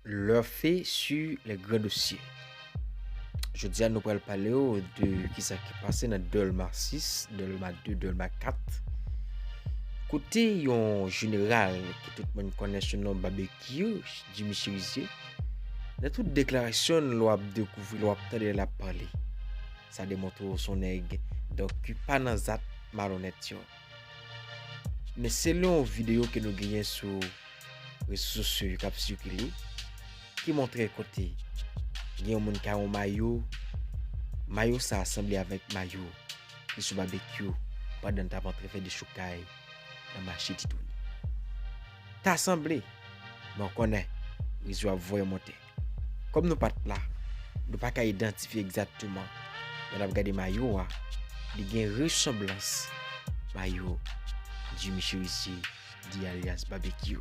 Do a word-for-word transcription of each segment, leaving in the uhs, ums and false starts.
Leur fait sur les grands dossiers. Jodi a nou pral pale w de kisa ki pase nan Dèlma sis, Dèlma de, Dèlma kat. Kote yon jeneral ke tout moun konnen sou non Babekyou, Jimmy Chérizier, nan tout deklarasyon l w ap dekouvri, l w ap tande l ap pale. Sa demontre w se yon nèg, donk, ki pa nan zak malonèt yo. Men selon videyo ke nou genyen sou rezo sosyo yo k ap sikile, ki montre kote gen yon moun ki a yon mayo, mayo sa a sanble avèk mayo ki sou Babekyou pandan l t ap antre fè dechoukay nan mache Titouni. Ta sanble, men w konnen, rezo ap voye monte. Kòm nou pa t la, nou pa ka idantifye egzakteman, men n ap gade mayo a, li gen resanblans mayo Jimmy Chérizier di alyas Babekyou.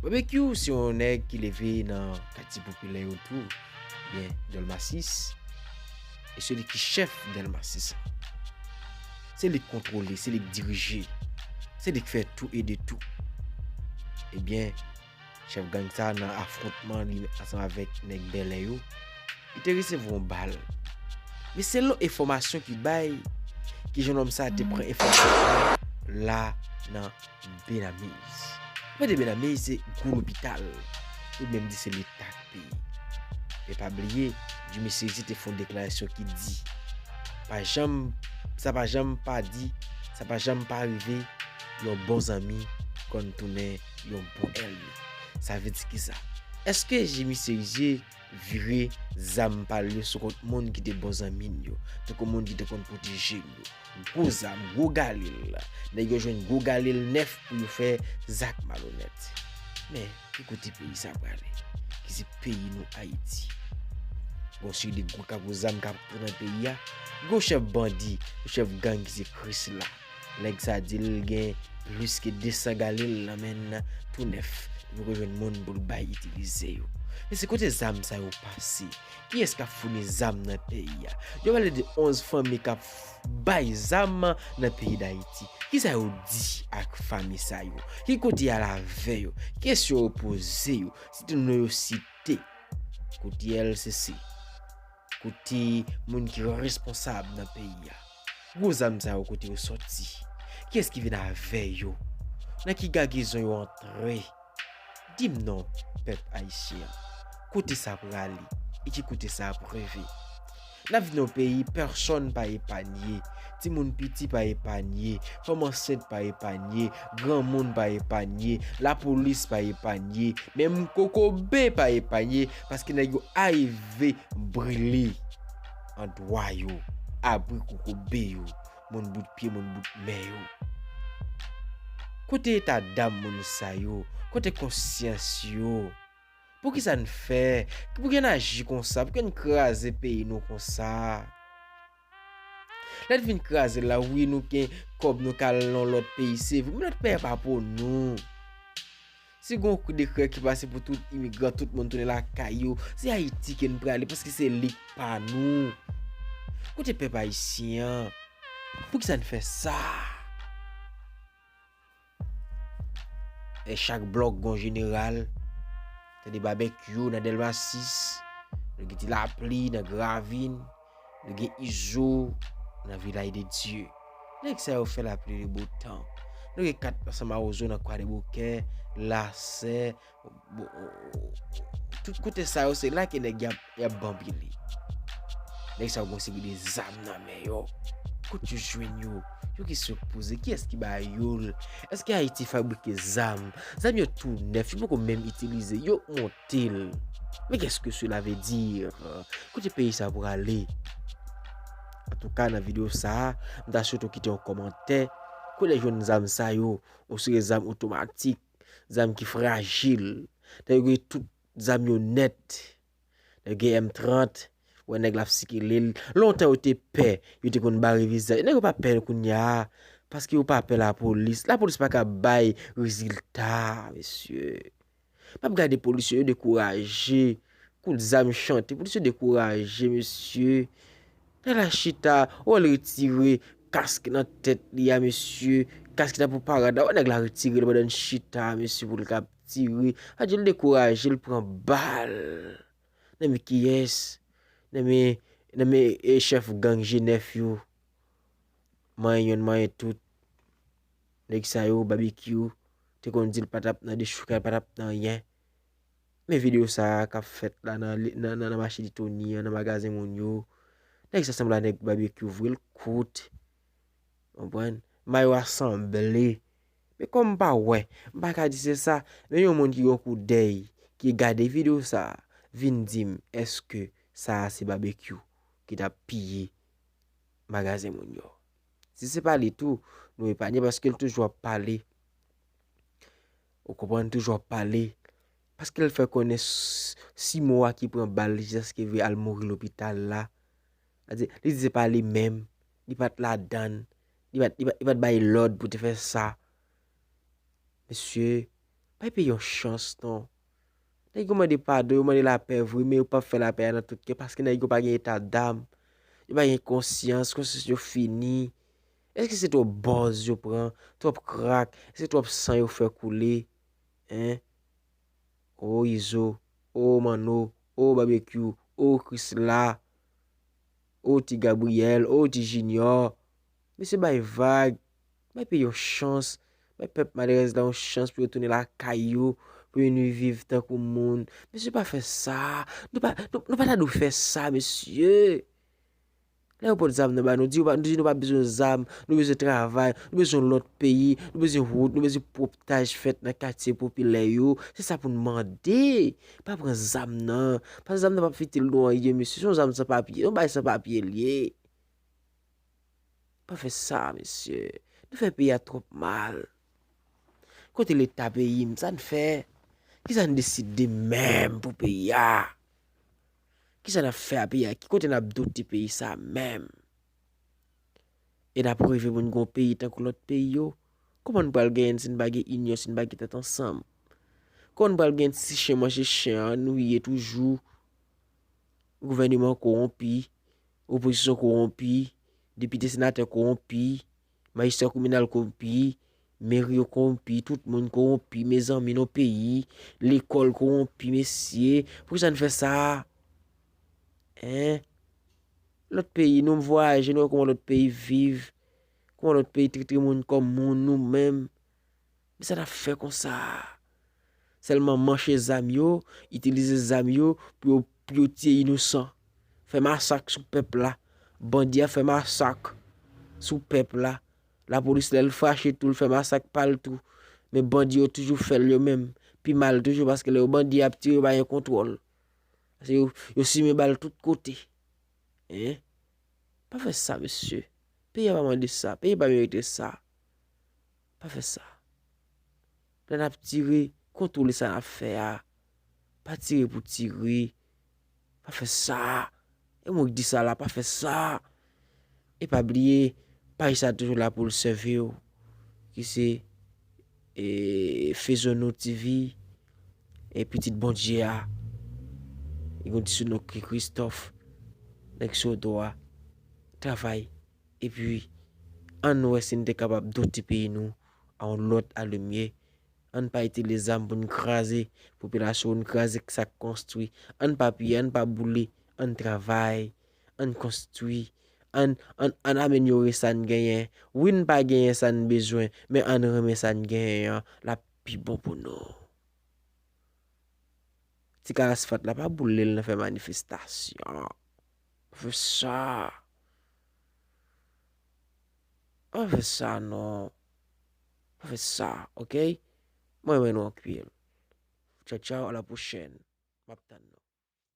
Babekyou se yon nèg ki leve nan katye popilè yo tou, byen Dèlma sis, e se li ki chèf Dèlma sis la. Se li k kontwole, se li k dirije, se li k fè tou e de tou. Ebyen, chèf gang sa nan afwontman li ansanm avèk nèg bèlè yo, li te resevwa yon bal. Men selon enfòmasyon ki bay, ke jennonm sa te pran enfòmasyon la nan Benamiz. Mete Benamiz se gwo lopital, yo menm di se leta k peye. Men pa bliye, Jimmy Chérizier te fè yon deklarasyon ki di, pa janm, sa pa janm pa di, sa pa janm pa rive, yon bon zanmi konn tounen yon bon ènmi. Sa vle di kisa? Èske Jimmy Chérizier vire zam pa l yo sou kont moun ki te bon zanmi n yo, tankou moun ki te konn pwoteje n yo? Gwo zam, gwo galil. Nèg yo jwenn gwo galil nèf pou yo fè zak malonèt. Men, ki kote peyi sa prale? Ki se peyi nou, Ayiti. Gon seri de gwo kago zam k ap antre nan peyi a. Gon chèf bandi, yon chèf gang ki se Krisla. Nèg sa di l gen plis ke de san galil nan men l tou nèf. Li poko jwenn moun pou l bay itilize yo. Men se kote zam sa yo pase? Kiyès k ap founi zam nan peyi a? Yo pale de onz fanmi k ap f-, bay zam nan peyi Dayiti. Kisa yo di ak fanmi sa yo? Ki kote y al avè yo? Kiyès yo opoze yo? Site non yo site. Kote L C C? Kote moun ki responsab nan peyi a? Gwo zam sa yo kote yo sòti? Kiyès ki vin avè yo? Nan ki gagezon yo antre? Di m non, pèp ayisyen an, kote sa prale e ki kote sa ap rive? N ap viv nan yon peyi pèsonn pa epanye, timoun piti pa epanye, fanm ansent pa epanye, granmoun pa epanye, lapolis pa epanye, menm kokobe pa epanye, paske nèg yo arive brile andwa yo, abri kokobe yo, moun bout pye, moun bout men yo. Kote eta dam moun sa yo? Kote konsyans yo? Poukisa n fè? Pouki n aji konsa? Pouki n kraze peyi nou konsa? Lè n fin kraze l la, wi, nou gen kòb, nou ka al nan lòt peyi, se vre, men lòt peyi a pa pou nou. Si gon dekrè ki pase pou tout imigran, tout moun tounen lakay yo, se Ayiti ke n prale, paske se li k pa nou. Kote pèp ayisyen an? Poukisa n fè sa? E chak blòk gon jeneral. Tande Babekyou nan Dèlma sis. Nou gen Ti Lapli nan Gravin. Nou gen Izo nan Vilaj de Dye. Nèg sa yo fè lapli le bo tan. Nou gen kat ansanm a Ozo nan Kwadèboukè, Lasè, Bon, tout kote sa yo, se la ke nèg y ap, y ap banbile. Nèg sa yo gon seri de zam nan men yo. Kot yo jwenn yo? Yo ki sipoze, kiyès ki ba yo l? Èske Ayiti fabrike zam? Zam yo tou nèf, yo poko menm itilize, yo monte l. Mais qu'est-ce que cela veut dire? Kote peyi sa prale? Antouka, nan videyo sa a, m ta swete w kite yon kòmantè. Kote w jwenn zam sa yo? Ou se zam otomatik, zam ki frajil. Nèg yo gen tout zam yo nèt. Nèg yo gen M trant, wè nèg la ap sikile l. Lontan yo te pè, yo te konn bare vizaj. Nèg yo pa pè kounye a, paske yo pa pè lapolis. Lapolis pa ka bay rezilta, mesye. M ap gade polisye yo dekouraje. Kout zam chante, polisye dekouraje, mesye. Nèg la chita, ou wè l retire kask nan tèt li a, mesye. Kask ki ta pou parad la, ou wè nèg la retire l pandan l chita, mesye, pou l ka tire. Sa di l dekouraje, l pran bal. Nan men kiyès? Nan men, nan men, e, chèf gang G nèf yo. Manyen yonn, manyen tout. Nèg sa yo, Babekyou, te konn di l pa t ap nan dechoukay, pa t ap nan anyen. Men videyo sa a k ap fèt la nan, nan, nan, nan mache Litoni an, nan magazen moun yo. Nèg sa sanble a nèg Babekyou vre, l kout. Konprann? Mayo a sanble. Men kòm m pa wè, m pa ka di se sa. Men yon moun ki gen yon koudèy, ki gade videyo sa a, vin di m, èske sa a se Babekyou ki t ap piye magazen moun yo? Si se pa li tou, nou epanye paske l toujou ap pale. Ou konprann, toujou ap pale. Paske l fè konnen s-, Simo a ki pran bal jiskaske vre al mouri lopital la. Sa di, li di se pa li menm, li pa t ladann, li pa t, li pa, li pa t bay lòd pou te fè sa. Mesye, bay peyi yon chans non. Nèg yo mande padon, yo mande lapè vre, men yo p ap fè lapè a nan tout kè, paske nèg yo pa gen eta dam. Yo pa gen konsyans, konsyans yo fini. Èske se twòp bòz yo pran, twòp krak, èske twòp san yo fè koule? Hein? O Izo, o Manno, o Babekyou, o Krisla, o Ti Gabriyèl, o Ti Junior. Mesye, bay vag, bay peyi yon chans, bay pèp malerèz la yon chans pou yo tounen lakay yo, pou yo vin viv tankou moun. Mesye, pa fè sa. Nou pa, nou, nou pa ta dwe fè sa, mesye. Lè yo pot zam nan ba nou, di yo pa, nou di nou pa bezwen zam, nou bezwen travay, nou bezwen lòt peyi, nou bezwen wout, nou bezwen pwoptaj fèt nan katye popilè yo. Se sa pou n mande. Pa pran zam nan. Paske zam nan p ap fitil nou anyen, mesye. Se yon zam san papye, yon bagay san papye l ye. Pa fè sa, mesye. Nou fè peyi a twòp mal. Kote Leta peyi m? Sa n fè? Kisa n deside menm pou peyi a? Kisa n ap fè a peyi a? Ki kote n ap dote peyi sa menm? E n ap reve pou n gen yon peyi tankou lòt peyi yo? Kòman n pral genyen si n pa gen inyon, si n pa gen tèt ansanm? Kòman n pral genyen ti chen manje chen an, nou ye toujou? Gouvèneman kowonpi, opozisyon kowonpi, depite senatè kowonpi, majistra kriminal kowonpi, meri yo kowonpi, tout moun kowonpi, mezanmi, non peyi, lekòl kowonpi, mesye. Poukisa n fè sa? Hein? Lòt peyi, nou vwayaje, nou wè kòman lòt peyi viv, kòman lòt peyi trete moun kòm moun, nou menm. Men sa n ap fè konsa? Sèlman manche zam yo, itilize zam yo pou yo, pou yo tiye inosan. Fè masak sou pèp la. Bandi a fè masak sou pèp la. Lapolis, lè l fache tou, l fè masak pa l tou. Men bandi yo toujou fè l yo menm. Pi mal toujou, paske lè yo bandi ap tire, yo pa gen kontwòl. Paske yo, yo simen bal tout kote. Hein? Pa fè sa, mesye. Peyi a pa mande sa. Peyi a pa merite sa. Pa fè sa. Lè n ap tire, kontwole sa n ap fè a. Pa tire pou tire. Pa fè sa. E mwen k di sa la, pa fè sa. E pa bliye, paj sa toujou la pou l sèvi w. Ki se, e, Fezono T V, e pitit Bondye a. Li gen yon ti sounon ki Christophe. Nèg Sodo a. Travay. Epi, ann wè si n te kapab dote peyi nou a yon lòt alimye. Ann pa itilize zam pou n kraze popilasyon, n kraze sa k konstwi. Ann pa piye, ann pa boule, ann travay, ann konstwi, ann, ann, ann amelyore sa n genyen. Wi, n pa genyen sa n bezwen, men ann renmen sa n genyen an, l ap pi bon pou nou. Ti kal asfalt la, pa boule l nan fè manifestasyon. Pa fè sa. Pa fè sa, non. Pa fè sa, oke? Mwen renmen nou anpil. Tchaw, tchaw, a la pwochèn. M ap tann nou.